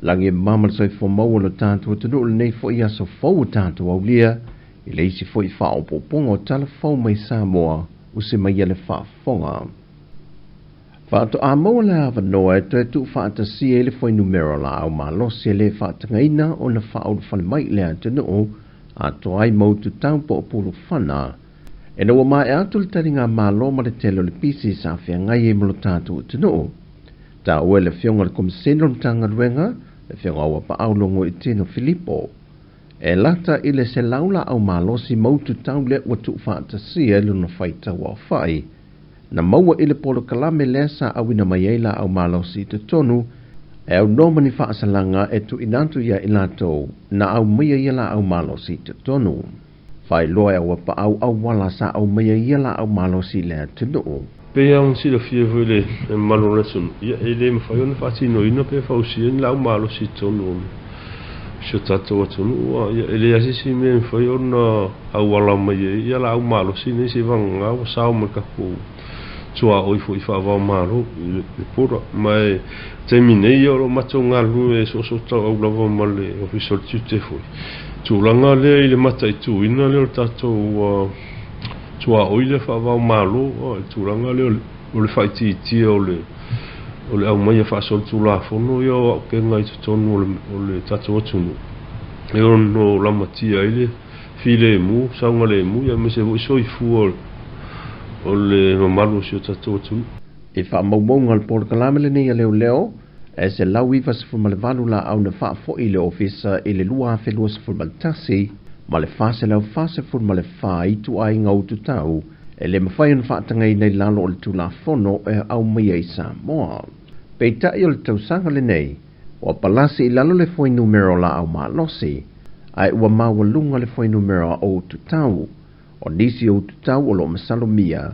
Lagi e mama le soifua maua o lo tatou atunuu i lenei foi aso fou ua tatou aulia i le isi foi faaopoopoga o tala fou mai Samoa usi mai ia le faafofoga. Faatoa maua le avanoa e toe tuufaatasia ai le fuainumera o laau malosi e le faatagaina ona faaulufale mai i le atunuu atoa ai ma ututau po o pulufana. Ina ua maea atu le taligamalo ma le tele o le pisi sa feagai ai ma lo tatou atunuu. Taua e le Afioga i le Komisene o le Matagaluega, le Afioga Auapaau Logoitino Filipo, e lata i le 100 laau malosi ma ututau lea ua tuufaatasia i lona faitauaofai. Na maua i le polokalame lea sa auina mai ai laau malosi i totonu e aunoa ma ni faasalaga e tuuina atu ia i latou na aumaia ia laau malosi i totonu. Faailoa e Auapaau auala sa aumaia ia laau malosi i le atunuu. Pei lava ona silafia foi le mamalu o le atunuu, ia e le mafai ona faatinoina pe fausia ni laau malosi i totonu o si o tatou atunuu. Ia e leai se isi mea e mafai ona auala mai ai ia laau malosi nei seivagana ua sao mai le tatou tuaoi foi faava-o-Malo i le border. Ma e taimi nei ia o lo o matou galulue soosootauau lava ma le Ofisa o le Tiute foi tulaga lea i le mataituina lea o le tatou tuaoi lea faava-o-Malo, i le tulaga lea o le faaitiitia o le o le aumaia faasolitulafono ia o auupega i totonu o le tatou atunuu e ono lamatia ai le filemu, saogalemu aemaise foi soifua o le mamalu o si o tatou atunuu. I faamaumauga o le polokalame lenei a Leoleo, e 198 laau na faafoi i le ofisa i le 2021 ma le 444 ituaiga ututau e le mafai ona faatagaina i lalo o le Tulafono e aumaia i Samoa. Peitai o le tausaga lenei, ua palasi i lalo le fuainumera o laau malosi, ae ua maualuga le fuainumera o ututau. O nisi o ututau o lo o masalomia,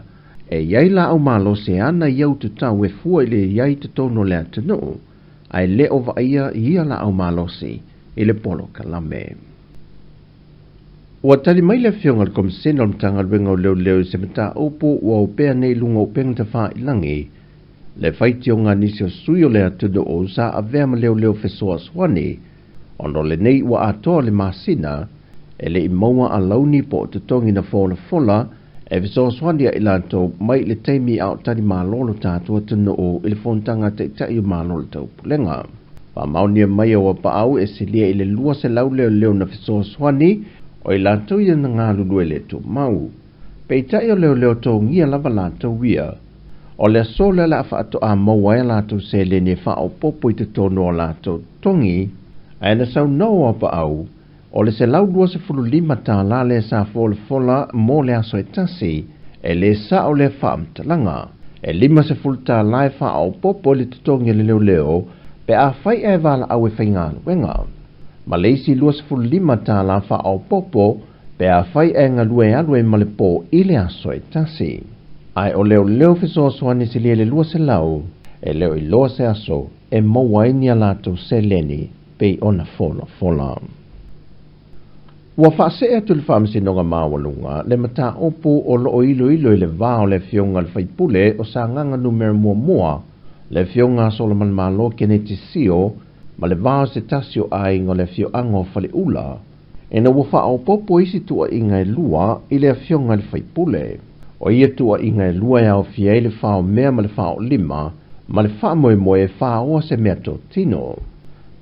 e i ai laau malosi e ana ia ututau e fua i le i ai i totonu o le atunuu, ae le o vaaia ia laau malosi i le polokalame. Ua tali mai le Afioga i le Komisena o le Matagaluega o Leoleo i se mataupu ua opea nei i luga o upega tafailagi, le faitioga a nisi o sui o le atunuu sa avea ma leoleo fesoasoani, ona o lenei ua atoa le masina e le i maua alauni po o totogi na folafola e fesoasoani ia i latou mai le taimi a o tali malo lo tatou atunuu i le fonotaga a Taitai o Malo o le Taupulega. Faamaonia mai e Auapaau e silia i le 200 leoleo na fesoasoani o i latou ia na galulue le tumau. Peitai o leoleo togia lava latou ia. O le aso lea o le a faatoa maua ai a latou seleni e faaopoopo i totonu o latou totogi, ae na saunoa o Auapaau, o le $125 lea sa folafola mo le aso e tasi, e le sao lea faamatalaga. E $50 e faaopoopo i le totogi a le leoleo pe afai ae valaau e faigaluega, ma le isi $25 faaopoopo pe afai ae galue e alu ai ma le po i le aso e tasi. Ae o leoleo fesoasoani silia i le 200, e le o iloa se aso e maua ai ni a latou seleni pei ona folafola. Ua faasee atu i le Faamasinoga Maualuga le mataupu o lo o iloilo i le va o le Afioga i le Faipule o Sagaga Numera Muamua, le Afioga a Solomon Malo Keneti Sio, ma le va o se tasi o aiga o le afioaga o Faleula, ina ua faaopoopo isi tuuaiga e lua i le Afioga i le Faipule. O ia tuuaiga e lua e aofia ai le faomea ma le faolima ma le faamoemoe e faoa se meatotino.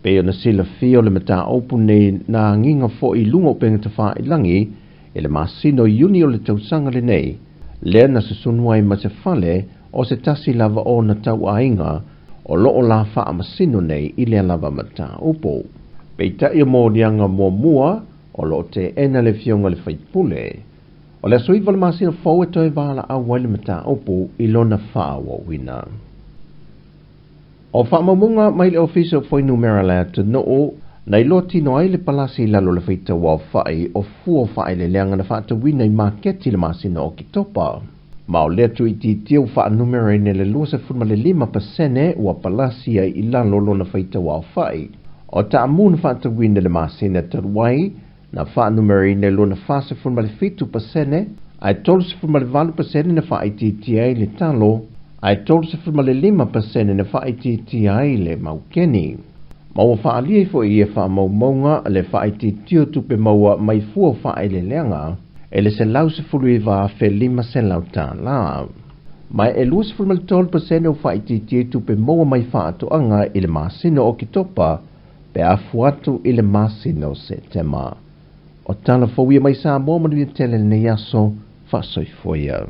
Pei ona silafia o le mataupu nei na agiga foi i luga o upega tafailagi i le masina o Iuni o le tausaga lenei, lea na susunu ai ma se fale o se tasi lava o ona tauaiga o lo o la faamasino nei i lea lava mataupu. Peitai o moliaga muamua o lo o teena le Afioga i le Faipule. O le aso 9 o le masina fou e toe valaau ai le mataupu i lona faaauauina. O faamaumauga mai le Ofisa o Fuainumera le atunuu na iloa tino ai le palasi i lalo o le faitauaofai o fua o faaeleeleaga na faatauina i maketi i le masina o Oketopa. Ma o lea tuuitiitia ua faanumeraina i le 25% ua palasi ai i lalo lona faitauaofai. O taamu na faatauina i le masina talu ai na faanumeraina i lona 47% ae 38% na faaitiitia ai le talo ae 35% na faaitiitia ai le maukeni. Ma ua faaalia ai foi i ia faamaumauga le faaitiitia o tupe maua mai fua o faaeleeleaga i le $119,500. Ma e 23% ua faaitiitia ai tupe maua mai faatoaga i le masina o Oketopa pe a fua atu i le masina o Setema. O tala fou ia mai Samoa, manuia tele lenei aso, faasoifua ia.